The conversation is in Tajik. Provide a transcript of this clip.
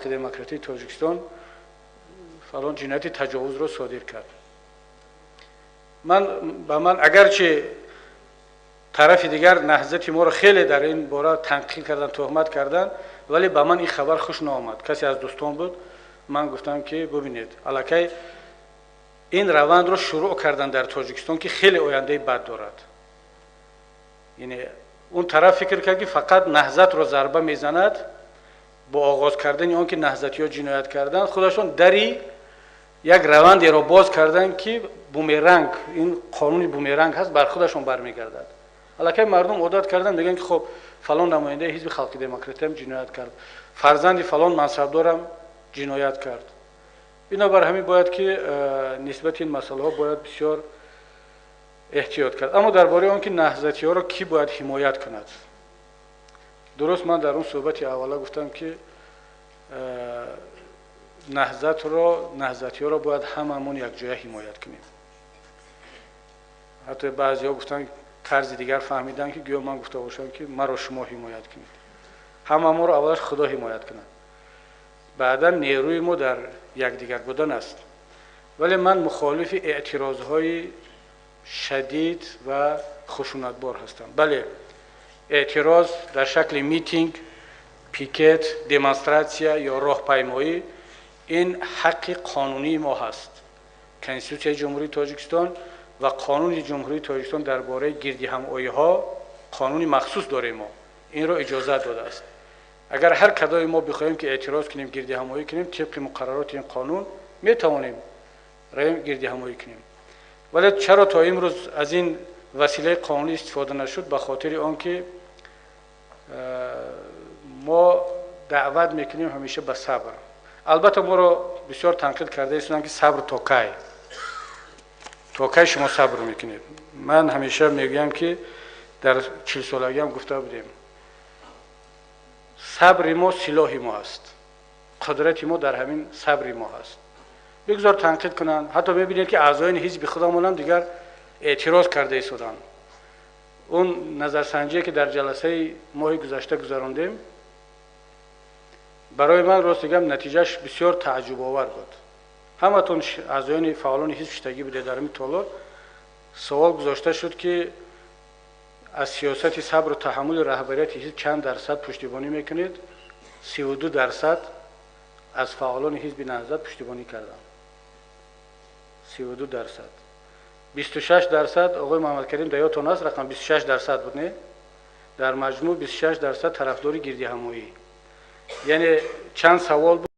Демократии Тоҷикистон фалон ҷинояти таҷовузро содир кард. Ман ба ман агарчи тарафи дигар Наҳзати моро хеле дар ин бора танқид кардан, туҳмат кардан, вале ба ман ин хабар хуш наомад. Касе аз дӯстон буд, ман гуфтам, ки бубинед, аллакай ин равандро шурӯъ кардан дар Тоҷикистон, ки хеле ояндаи бад дорад. Яъне он тараф фикр кард, ки фақат Наҳзатро зарба мезанад. Бо оғоз кардани он ки наҳзатиҳо ҷиноят карданд, худашон дари як равандеро боз карданд, ки бумеранг, ин қонуни бумеранг ҳаст, бар худашон бармегардад. Аллакай мардум одат карданд, мегӯянд, ки хоб, фалон намояндаи ҳизби Халқи Демократиям ҷиноят кард, фарзанди фалон мансабдорам ҷиноят кард. Бинобар ҳамин бояд ки нисбати ин масъалаҳо бояд бисёр эҳтиёт кард. Аммо дар бораи он ки наҳзатиҳоро кӣ бояд ҳимоят кунад, дуруст, ман дар он суҳбати аввала гуфтам, ки Наҳзатро, наҳзатиҳоро бояд ҳамамон якҷоя ҳимоят кунем. Ҳатто баъзеҳо гуфтанд, тарзи дигар фаҳмиданд, ки гӯё ман гуфта бошам, ки маро шумо ҳимоят кунед. Ҳамамонро аввалаш Худо ҳимоят кунад, баъдан нерӯи мо дар якдигар будан аст. Вале ман мухолифи эътирозҳои шадид ва хушунатбор ҳастам. Бале, эътироз дар шакли митинг, пикет, демонстратсия ё роҳпаймоӣ ин ҳаққи қонунии мо ҳаст. Конститутсияи Ҷумҳурии Тоҷикистон ва Қонуни Ҷумҳурии Тоҷикистон дар бораи гирдиҳамоиҳо, қонуни махсус дорем мо, инро иҷозат додааст. Агар ҳар кадоми мо бихоҳем, ки эътироз кунем, гирдиҳамоӣ кунем, тибқи муқаррароти ин қонун метавонем равем, гирдиҳамоӣ кунем. Вале чаро то имрӯз аз ин василаи қонунӣ истифода нашуд? Ба хотири он ки мо даъват мекунем ҳамеша ба сабр. Албатта, моро бисёр танқид карда истоданд, ки сабр то кай, то кай шумо сабр мекунед? Ман ҳамеша мегӯям, ки дар 40-солагиам гуфта будем: сабри мо силоҳи мо аст, қудрати мо дар ҳамин сабри мо ҳаст. Бигзор танқид кунанд. Ҳатто мебинед, ки аъзоини ҳизби худамонам дигар эътироз карда истоданд. Он назарсанҷие, ки дар ҷаласаи моҳи гузашта гузарондем, барои ман, рост гам, натиҷааш бисёр тааҷҷубовар буд. Ҳаматон аъзоёни фаъолони ҳизб шиштагӣ будед дар ҳамин толор. Савол гузошта шуд, ки аз сиёсати сабру таҳаммули раҳбарияти ҳизб чанд дарсад пуштибонӣ мекунед? 32% аз фаъолони ҳизби Наҳзат пуштибонӣ карданд, 32%. 26%, оғои Муҳаммадкарим, дар ёдтон аст, рақам 26% буд, не? Дар маҷмӯъ 26% тарафдори гирдиҳамоӣ. Яъне чанд савол буд.